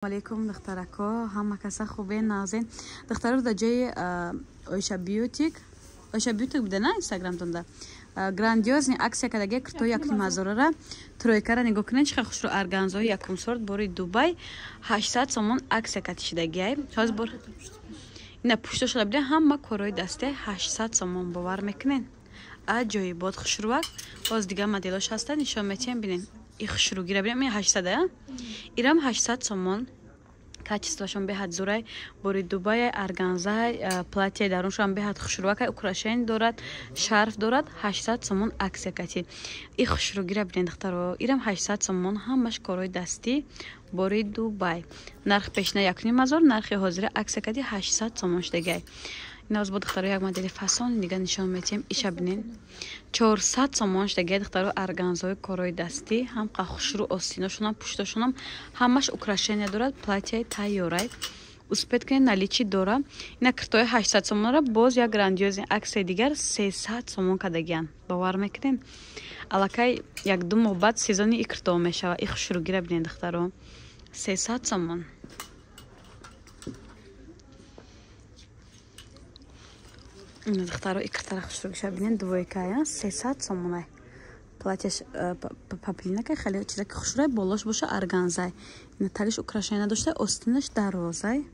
Алейкум, духтарако, ҳама каса хубе, нағзен? Духтаро, дар ҷои Оиша Бьютик, Оиша Бьютик буде на инстаграмтонда, грандиозный акция кадаге. Кирто 1500-ра, тройкара нигоҳ кунед, чӣ хушрӯ, органзои якум сорт, бори Дубай, 800 сомон акция катишидагиай. Ҳозир бор ина пушто шуда биде, ҳама корҳои дасте, 800 сомон, бовар мекунед? Аҷоибот, хушрӯак. Боз дигар моделош ҳаста, нишон метиҳем, бинед, и хушрӯгира бинем, ин 800, ирам 800 сомон. Качествошон беҳад зурай, бори Дубай, органзай, платье даруншон беҳад хушрӯакай, украшение дорад, шарф дорад, 800 сомон акция кати. И хушрӯгира бинед, духтаро, ирам 800 сомон, ҳамаш корҳои дастӣ, бори Дубай. Нарх пешина 1500, нархи ҳозира акция кати 800 сомон шудагай. Иназ бо, духтаро, як модели фасон дига нишон метиҳем, иша бинед, 400 сомон шудагай, духтаро, органзои корҳои дастӣ, ҳам хушрӯ, остиношонам, пуштошонам ҳамаш украшение дорад, платьяи тайёрай. Успеть кунед, наличии дора. Ина киртои 800 сомонро боз як грандиозный аксияи дигар 300 сомон кардагиян, бовар мекунед? Аллакай як-ду моҳ баъд сезони и киртоҳо мешавад. И хушрӯгира бинед, духтаро, 300 сомон. Духтаро, икртара хушрӯгиша бинед, двойкая, 300 сомонай. Платьяш поплинакай, хеле чизаки хушрӯай, болош боша органзай, ина талиш украшение надошта, остинаш дарозай.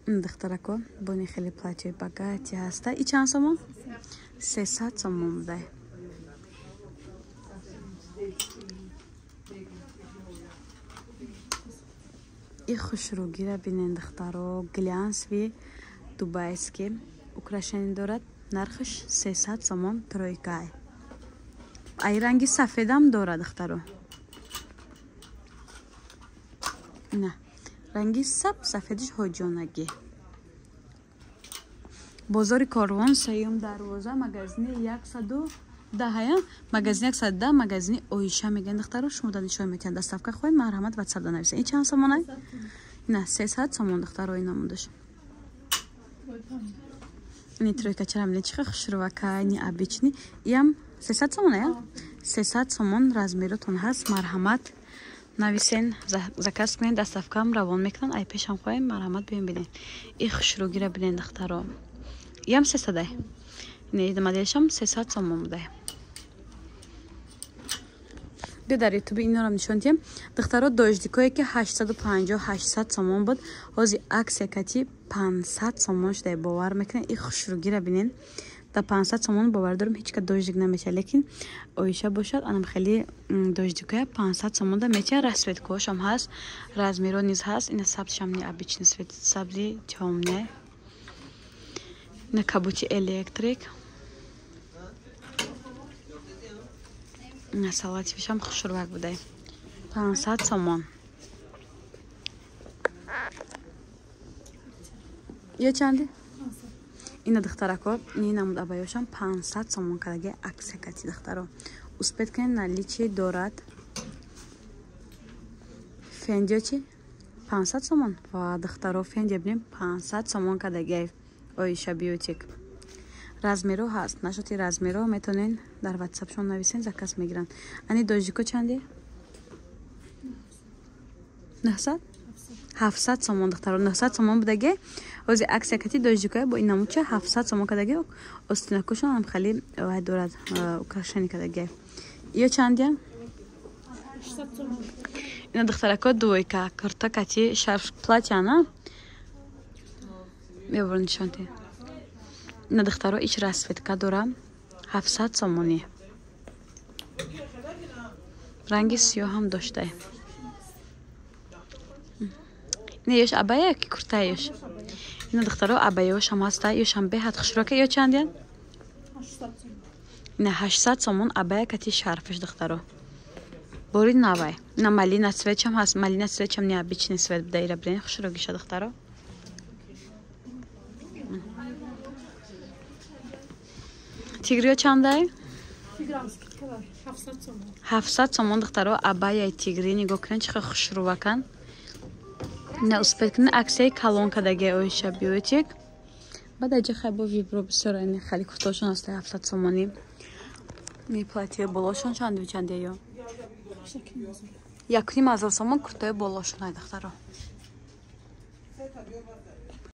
Духтарако, бони хеле платьяи богатый ҳаста. И чанд сомон? 300 сомон будай. И хушрӯгира бинен, духтаро, глянцевый дубайский, украшение дорад, нархаш 300 сомон, тройкай. Ай ранги сафедам дорад, духтаро, на ранги саб сафедиш ҳоҷонагӣ. Бозори Корвон, сеюм дарвоза, магазини 110-ая, магазини 110, магазини Оиша мегӯянд. Духтаро, шумо да нишон метиҳанд. Доставка хоҳед, марҳамат, ватсап да нависед. Ин чанд сомонай? Ина 300 сомон, духтаро, ин намудаш. Ини тройка чарам не, чиха хушрӯвакай, необычный. Иам 300 сомон, ая 300 сомон. Размеротон ҳаст, марҳамат, нависен, заказ кунед, доставкаам равон мекунанд. Ай пешам хоҳем, марҳамат, биём, бинед. И хушрӯгира бинед, духтаро, иам 300-ай. Не, моделшам 300 сомон будай. Биё, дар ютуби инорам нишон диҳем. Духтаро, дождикое ки 850, 800 сомон буд, ҳозир акция кати 500 сомон шудай, бовар мекунед? И хушрӯгира бинед, да 500 сомон, бовар дорам, ҳеҷ ка дождик намеча, лекин Оиша бошад, анам хеле дождикоя 500 сомон да меча. Расцветкоошам ҳаст, размеро низ ҳаст. Ина сабзшам необычный цвет, сабзи тёмный. Ина кабути электрик, салативишам хушрӯвак будай, 500 сомон. Ё чанди? Ина, духтарако, ни намуд абаёшам 500 сомон кадаги акция кати. Духтаро, успеть кунед, наличие дорад. Фендио чи? 500 сомон. Ва, духтаро, фендио бинем, 500 сомон кадаги Оиша Бьютик. Размеро ҳаст, нашоти размеро метонен дар ватсапшон нависен, заказ мегиранд. Ани дождико чанди? 900, 700 сомон, духтаро, 900 сомон будаге, ҳозир акция кати дождикоя бо ин намудча 700 сомон кадаге. Остинакошон ҳам хеле вай дорад, украшение кадаге. Ё чандия? Ина, духтарако, двойка курта кати шарф, платья на мебор, нишонте. Ина, духтаро, ич расцветка дора, 700 сомонӣ, ранги сиёҳ ҳам доштай. Ина ёш абая ки куртая ёш. Ина, духтаро, абаёшам ҳаста, ёшам беҳад хушрока. Ё чандиян? Ина 800 сомон, абая кати шарфаш, духтаро, бори навай. Ина малина цветшам ҳаст, малина цветшам необычный цвет буда. Ира бинед, хушрогиша, духтаро. Тигриё чандай? 700 сомон, духтаро, абаяи тигрӣ нигоҳ кунед, чӣ хел хушрӯвакан. На, успеть кунед, аксияи калон кадаги Оиша Бьютик. Баъд аҷа хайбо вибро бисёр, хеле куртошон ҳаста, 700 сомонӣ. Ми платье болошон чанду чандия ё? 1500 сомон куртаи болошунай, духтаро.